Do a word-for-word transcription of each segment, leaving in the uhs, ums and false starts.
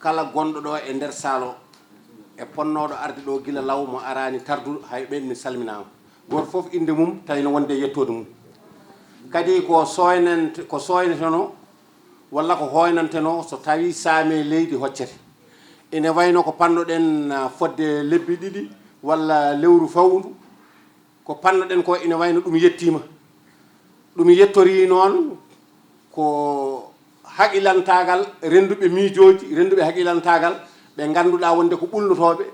Kala gonɗo ɗo e nder saal o, e ponnooɗo arde ɗo gila law mo araani tarduɗo, hay ɓeen mi salminaama. Gooto fof innde mum tawi no wonde e yettoode mum. Kadi ko sooynante, ko sooyneteno walla ko hooynanteno so tawi saame leydi hoccete. Ine wayno ko pannoɗen, ah, fodde lebbi ɗiɗi walla lewru fawndu, ko pannoɗen ko ine wayno ɗum yettiima. Ɗum yettorii noon ko haqilantaagal rennduɓe miijooji, rennduɓe haqilantaagal, ɓe ngannduɗaa wonde ko ɓulnotooɓe,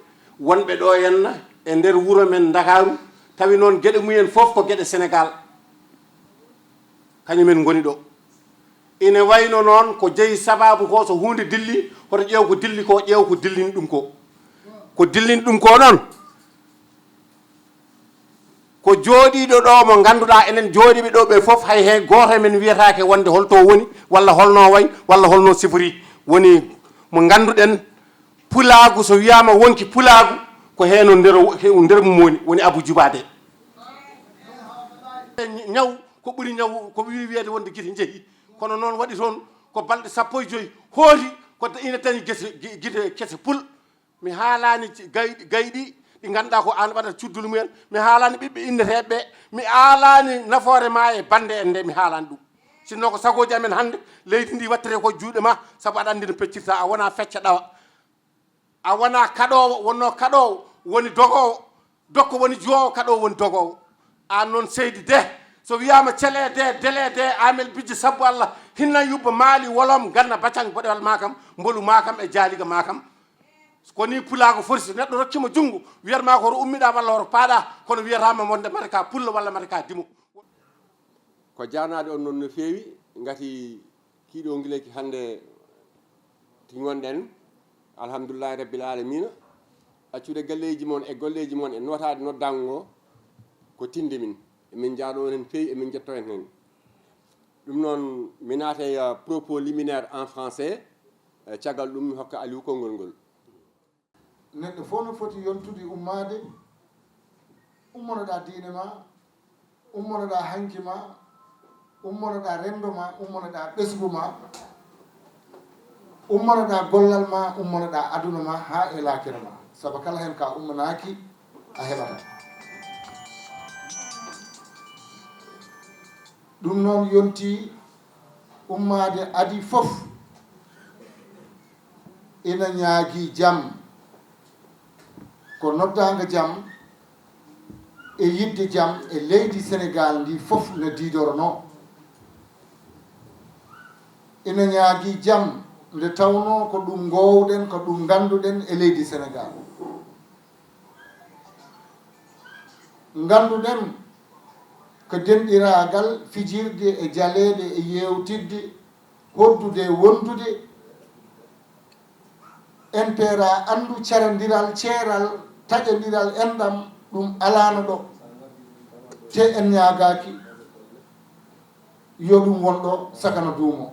wonɓe ɗo henna e nder wuro men Ndakaaru, tawi noon geɗe mumen fof ko geɗe Senegaal, kañumen ngoni ɗo. Ine wayno noon ko jeyi sabaabu ko, so huunde dilli, hoto ƴeew ko dilli ko, ƴeew ko dillini ɗum ko. Ko dillini ɗum ko noon, ko jooɗiiɗo ɗo mo ngannduɗaa enen jooɗiiɓe ɗo ɓe fof, hay heen gooto e men wiyataake wonde holto woni, walla holno wayi, walla holno sifori. Woni mo ngannduɗen, pulaagu, so wiyaama wonki pulaagu, ko heen o nder, o nder mum woni, woni Abou Djouba de. Ñaw ko ɓuri ñaw, ko ɓuri wiyeede wonde gite njehi. Kono noon waɗi toon ko balɗe sappo e joy hooti, ko da-, ina dañi gese, gi-, gite kese pul. Mi haalaani ci-, gay-, gayɗi ɗi ngannduɗaa ko aan waɗata cudduli mumen. Mi haalaani ɓiɓɓe inneteeɓe ɓe. Mi haalaani nafoore ma e bannde en nde, mi haalaani ɗum. Sinno ko sagooji amen hannde, leydi ndi wattete ko juuɗe ma, sabu aɗa anndi no peccirta, a wona fecca ɗawa. A wona kaɗoowo, wonno kaɗoowo woni dogoowo, dokko woni juwoowo, kaɗoowo woni dogoowo. Aan noon seydi de, so wiyaama celee de, delee de, Amel Bijji, sabu Allah, hinna yubba maali wolom, ganna bacaŋ boɗewal ma kam, mbolu ma kam e jaaliga ma kam. Ko ni pulaagu foti, so neɗɗo rokkiima junngo, wiyat ma ko hoto ummiɗaa walla hoto paaɗaa, kono wiyataama wonde mata ka pullo walla mata ka dimo. Ko jaarnaaɗo on noon no feewi, ngati kiiɗo ngileyki hannde ti ngonɗen, alhamdulillahi rabbil alamina, accude galleeji mon e golleeji mon e nootaade noddaango ngo, ko tinde min. Emin njaarnoo on heen feewi, emin njetto en heen. Ɗum noon, mi naata e, uh, propos liminaire en français, eh, caggal ɗum mi hokka Aliou konngol ngol. Neɗɗo fof no foti yontude ummaade, ummonoɗaa diine ma, ummonoɗaa hanki ma, ummonoɗaa renndo ma, ummonoɗaa ɓesngu ma, ummonoɗaa gollal ma, ummonoɗaa aduna ma haa e laakira ma. Sabu kala heen ka ummanaaki, a heɓataa. Ɗum noon yonti ummaade adii fof ina ñaagii jam. Ko noddaango jam e yiɗde jam e leydi Senegaal ndi fof no diidoronoo. Ina ñaagii jam nde tawnoo ko ɗum ngoowɗen, ko ɗum ngannduɗen e leydi Senegaal. Ngannduɗen ko denɗiraagal fijirde e jaleeɗe e yeewtidde, hoddude e wondude, en peera anndu carandiral, ceeral, taƴandiral enɗam, ɗum alaano ɗo, te en ñaagaaki yo ɗum won ɗo saka no duumo.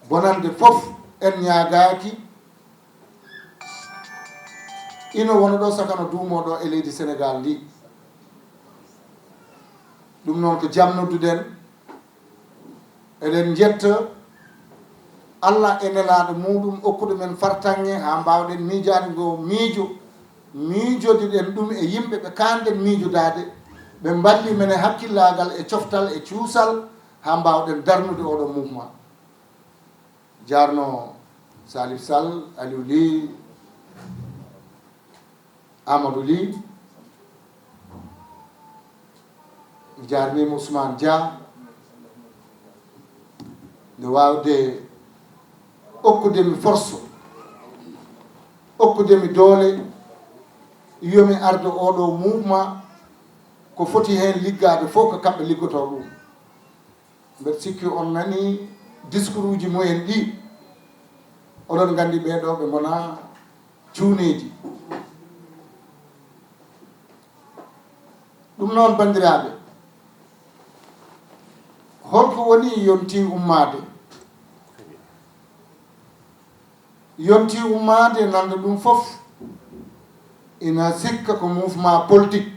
Bonande fof en ñaagaaki ina wona ɗo saka no duumo ɗo e leydi Senegaal ndi. Ɗum noon ko jam nodduɗen. Eɗen njetta Allah e nelaaɗo muuɗum okkuɗo men fartaŋŋe haa mbaawɗen miijaade ngo miijo, miijodeɗen ɗum e yimɓe ɓe kaanɗen miijodaade, ɓe mballi men e hakkillaagal e coftal e cuusal haa mbaawɗen darnude oɗo mouvement. Jaarno Salif Sall, Aliou Ly, Amadou Ly, mi jaarniima Ousmane Dia, nde waawde okkude mi force, okkude mi doole, yo mi ardo oɗo mouvement, ko foti heen liggaade fof ko kamɓe liggotoo ɗum. Mbeɗa sikki on nani discours uji mumen ɗi, oɗon nganndi ɓee ɗo ɓe ngona cuuneeji. Ɗum noon, banndiraaɓe, holko woni yonti ummaade? Yonti ummaade, nande ɗum fof, ina sikka ko mouvement politique.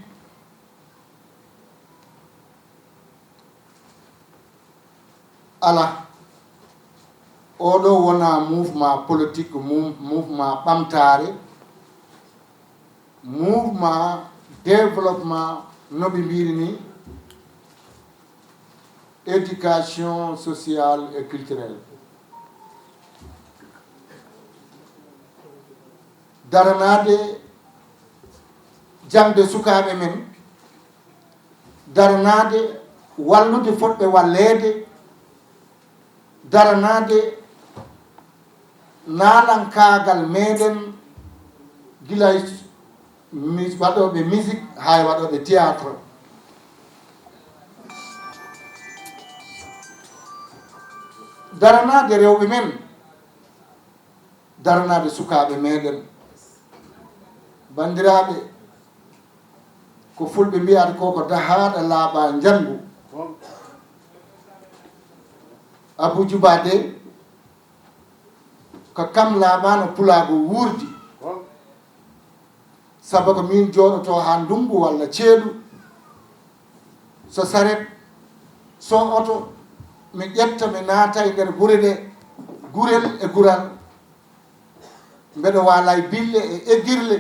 Alaa. Oɗo wona mouvement politique, mou-, mouvement ɓamtaare, mouvement développement, no ɓe mbiri ni, éducation sociale et culturelle. Daranaade jaŋde sukaaɓe men, daranaade wallude fotɓe walleede, daranaade naalankaagal meɗen, gila e mis-, waɗooɓe musique haa e waɗooɓe théâtre. Daranaade rewɓe men, daranaade sukaaɓe meɗen. Banndiraaɓe, ko fulɓe mbiyata ko, ko dahaaɗo laaɓa njanngu. Abuu Jubaa de, ko kam laaɓaano pulaagu wuurdi. Sabu ko miin jooɗoto haa ndunngu walla ceeɗu, so saret, so oto, mi ƴetta, mi naata e nder gure ɗe, gurel e gural. Mbeɗo waala e bille e eggirle,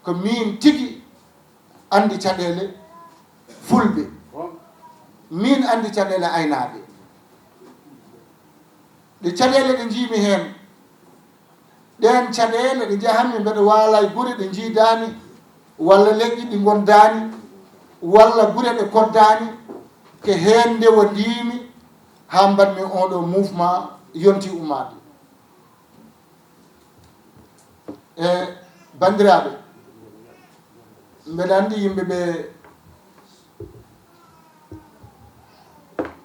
ko miin tigi anndi caɗeele fulɓe. Miin anndi caɗeele aynaaɓe. Ɗe caɗeele ɗe njiimi heen, ɗeen caɗeele ɗe njahanmi, mbeɗo waala e gure ɗe njiidaani, walla leƴƴi ɗi ngondaani, walla gure ɗe koddaani, ko heen ndewandiimi haa mbaɗmi oɗo mouvement yonti ummaade. E banndiraaɓe, mbeɗa anndi yimɓe ɓe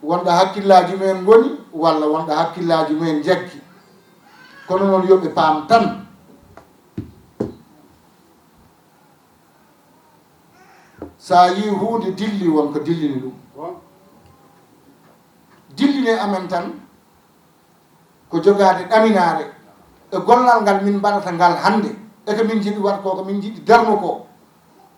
wonɗo hakkillaaji mumen ngoni, walla wonɗo hakkillaaji mumen njaggi. Kono noon, yo ɓe paam tan, so a yii huunde dilli, won ko dillini ɗum. Dilline amen tan, ko jogaade ɗaminaare e gollal ngal min mbaɗata ngal hannde, e ko min njiɗi waɗ ko, ko min njiɗi darno ko,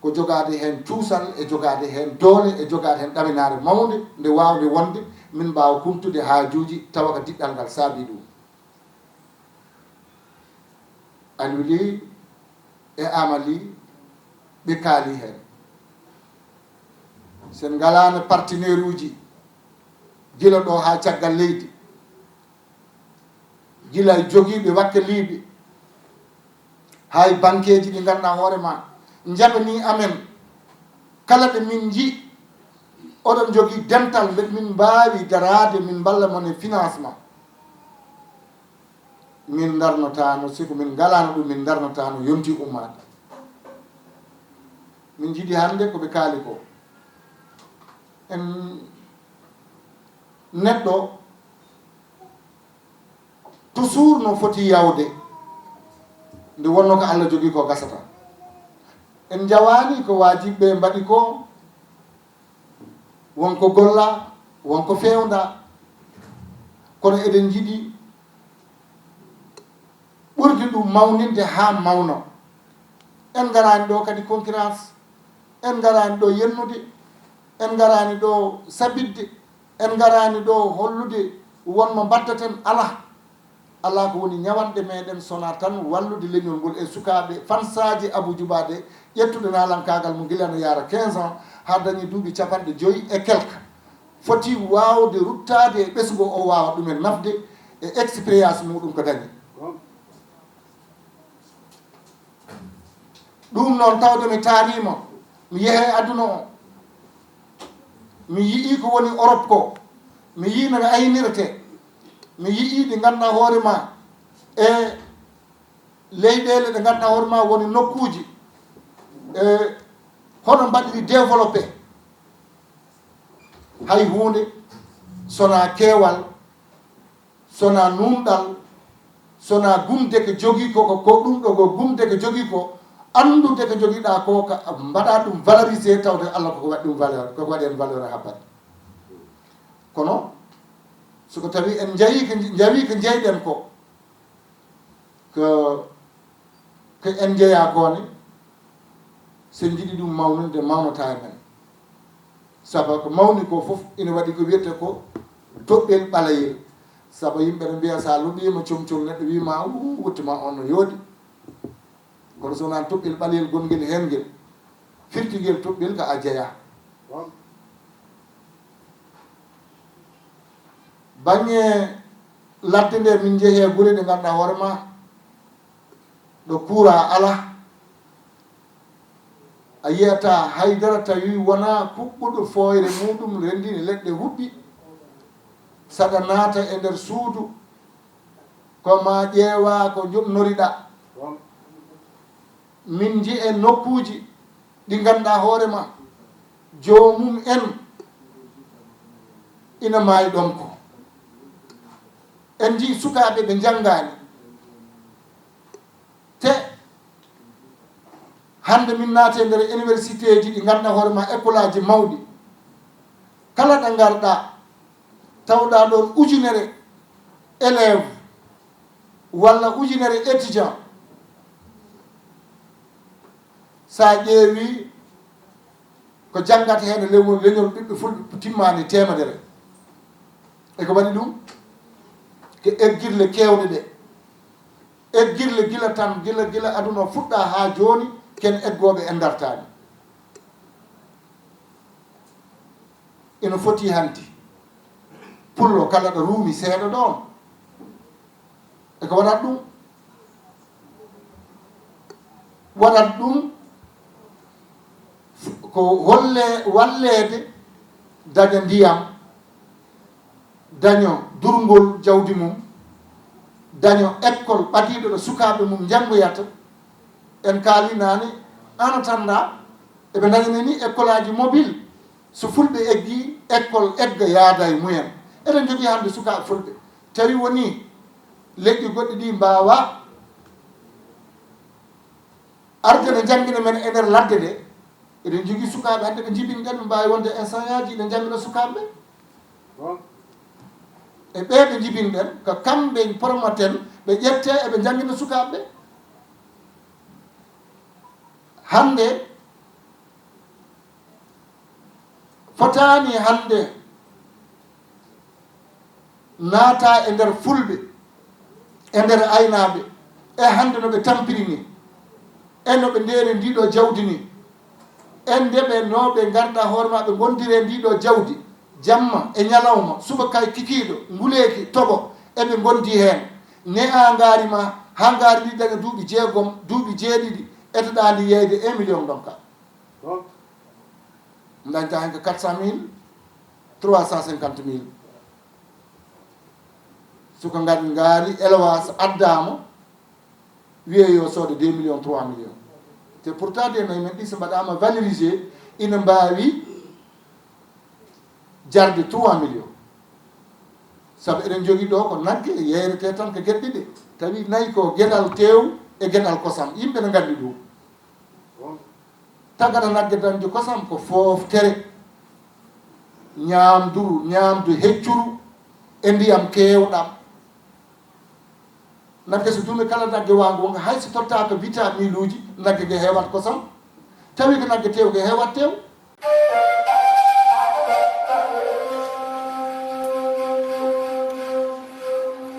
ko jogaade heen cuusal, e jogaade heen doole, e jogaade heen ɗaminaare mawnde, nde waawnde wonde min mbaawa kumtude haajuuji, tawa ko diɗɗal ngal saabii ɗum. Aliou Ly e Amali, ɓe kaali heen. Sen ngalaano partenaire uji, gila ɗo haa caggal leydi, gila e jogiiɓe wakkiliiɓe, haa e bankeeji ɗi ngannduɗaa hoore ma njaɓanii amen, kala ɗo min nji oɗon njogii dental, mbeɗa min mbaawi daraade, min mballa mon e financement. Min ndarnotaano, si ko min ngalaano ɗum, min ndarnotaano yonti ummaade. Min njiɗi hannde ko ɓe kaali ko. En neɗɗo toujours no foti yawde, nde wonno ko Allah jogii ko gasata. En njawaani ko waajibɓe mbaɗi ko, won ko golla, won ko feewnda, kono eɗen njiɗi ɓurdi ɗum mawninde haa mawna. En ngaraani ɗo kadi concurrence, en ngaraani ɗo yennude, en ngaraani ɗo sabitde, en ngaraani ɗo hollude won mo mbattaten, alaa. Alaa ko woni ñawanɗe meɗen, sonaa tan wallude leñol ngol e sukaaɓe fansaaji Abou Djouba de, ƴettude naalankaagal mum gila no yaara quinze ans, haa dañi duuɓi capanɗe joyi e quelque. Foti waawde ruttaade e ɓesngu o, waawa ɗumen nafde e expérience muɗum ko dañi. Ɗum noon, tawde mi taariima, mi yehe aduna o, mi yi'i ko woni Europe ko, mi yi'i no ɓe aynirte, mi yi'i ɗi ngannduɗaa hoore ma e leyɗeele ɗe ngannduɗaa hoore ma woni nokkuuji, e hono mbaɗiri développé, hay huunde, sonaa keewal, sonaa nuunɗal, sonaa gumde ko jogii ko, ko, ko ɗum ɗo ko gumde ko jogii ko, anndude ko jogiɗaa ko, ka mbaɗa ɗum valorisé, tawde Allah koko waɗi ɗum valeur, koko waɗi en valeur habbat. Kono, so ko tawi en njayi ko, njawi ko njeyɗen ko, ko, ko en njeyaa ko ne, so en njiɗi ɗum mawninde, mawnata e men. Sabu ko mawni ko fof ina waɗi ko wiyetee ko toɓɓel ɓalayel. Sabu yimɓe no mbiya, so a luɓiima comcol, neɗɗo wiima, "Uu, wutte ma on no yooɗi." Kono so wonaa toɓɓel ɓaleyel gonngel heen ngel, firti ngel toɓɓel ka a jeyaa. Baŋŋe ladde nde min njehi e gure ɗe ngannduɗaa hoore ma, ɗo kuuraa alaa, a yiyataa hay dara tawi wonaa kuɓɓuɗo fooyre muuɗum renndini leɗɗe huɓɓi, saɗa naata e nder suudu, ko ma ƴeewaa ko njoɓnoriɗaa. Min nji'e nokkuuji ɗi ngannduɗaa hoore ma, joomum en ina maayi ɗon ko. En njii sukaaɓe ɓe njanngaani. Te hannde min naati e nder universitéji ɗi ngannduɗaa hoore ma, écoleaji mawɗi. Kala ɗo ngarɗaa, tawɗaa ɗon ujunere élève walla ujunere étudiant. So a ƴeewi ko janngata heen e lewol leñol ɓiɓɓe fulɓe timmaani teemedere. E ko waɗi ɗum? Ko eggirle keewɗe ɗe. Eggirle gila tan, gila, gila aduna o fuɗɗaa haa jooni, ken eggooɓe en ndartaani. Ina foti hanti. Pullo kala ɗo ruumi seeɗa ɗoon. E ko waɗat ɗum? Waɗat ɗum ko holle, walleede daña ndiyam, daño durngol jawdi mum, daño école ɓadiiɗo ɗo sukaaɓe mum njanngoyata. En kaalii naane, en attendant, eɓe ndañani ni écoleaji mobile. So fulɓe eggi, école egga yaada e mumen. Eɗen njogii hannde sukaaɓe fulɓe. Tawi woni leƴƴi goɗɗi ɗi mbaawa arde ne njanngina men e nder ladde nde. Eɗen njogii sukaaɓe hannde ɓe njibinɗen, ɓe mbaawi wonde enseignantji ɓe njanngina sukaaɓe ɓe. E ɓe ɓe njibinɗen, ko kamɓe pormaten, ɓe ƴette eɓe njanngina sukaaɓe ɓe. Hannde, fotaani hannde naata e nder fulɓe, e nder aynaaɓe, e hannde no ɓe tampiri ni, e no ɓe ndeeri ndiɗo jawdi ni, e nde ɓe no ɓe ngarɗaa hoore maɓɓe ngondire ndiɗo jawdi, jamma e ñalawma, subaka e kikiiɗo, nguleeki, toɓo, eɓe ngondi heen. Ne a ngaari ma, haa ngaari ndi daña duuɓi jeegom, duuɓi jeeɗiɗi, etoɗaa ndi yeeyde un million ndonka. Dañta heen ko quatre cent mille, trois cent cinquante mille. Suka ngaari, ngaari élevage addaama, wiye yo soode deux millions, trois millions. Te pourtant, de nayi men ɗi so mbaɗaama valorisé, ina mbaawi jarde trois millions. Sabu eɗen njogii ɗo ko nagge yeeyretee tan ko geɗe ɗiɗi. Tawi nayi ko geɗal teew e geɗal kosam. Yimɓe ne nganndi ɗum. Tagata nagge dañde kosam ko fooftere, ñaamdu, ñaamdu heccuru e ndiyam keewɗam. Nagge so duumi kala nagge waango wonga, hay so tottaaka vitaminuuji, nagge ge heewat kosam. Tawi ko nagge teew ge heewat teew.